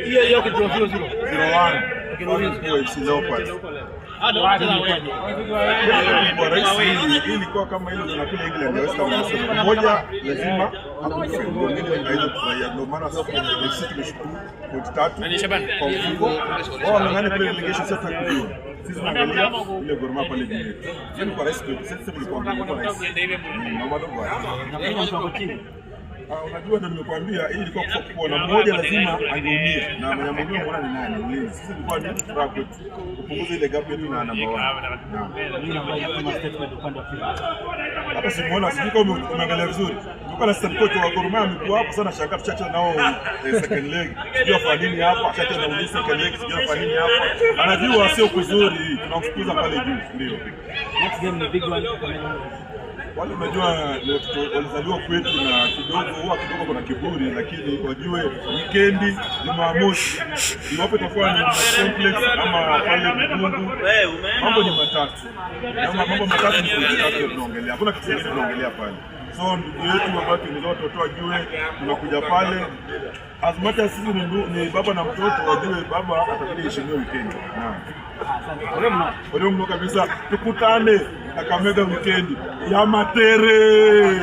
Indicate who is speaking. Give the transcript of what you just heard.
Speaker 1: Hiyo hiyo kitu 0 0.
Speaker 2: 0-1. AFC Leopards. Kwa rais hii ilikuwa kama ile tunakula England ya West Ham Arsenal. Mmoja lazima akufe ndio mwingine aweze kufurahia. Ndio maana sasa FC tumeshukuru pointi 3 kwa mfuko. Wao wang'ang'ane kule relegation, sasa kujua. Sisi tunaangalia ile Gor Mahia pale juu yetu. Yaani kwa rais kwetu sisi tulikuwa kwa rais. Na madogo haya. Ah, unajua ndio nimekuambia hii ilikuwa kufa kupona. Mmoja lazima angeumia na mwenye ameumia muona ni nani? Ulinzi. Sisi ilikuwa ni furaha kwetu kupunguza ile gap yetu na namba 1. Hata simuona, sijui kama umeangalia vizuri. Nilikuwa na assistant coach wa Gor Mahia amekuwa hapo sana, shangaa tuchache nao second leg. Sijui afanya nini hapa, achache na Ulinzi second leg, sijui afanya nini hapa. Anajua sio kuzuri, tunamfukuza pale juu. Ndio.
Speaker 1: Next game ni big one.
Speaker 2: Wale unajua ni watoto walizaliwa kwetu na kidogo huwa kidogo kuna kiburi, lakini wajue wikendi Jumamosi, iwapo itakuwa ni complex ama pale Bukungu, mambo ni matatu. Na mambo matatu ni pointi tatu tunaongelea, hakuna kitu kingine tunaongelea pale. So ndugu yetu ambayo kiongozi watoto wajue tunakuja pale, as much as sisi ni baba na mtoto, wajue baba atabidi heshimiwe wikendi. Naam. Kwa mno kabisa, tukutane Kakamega wikendi ya matere.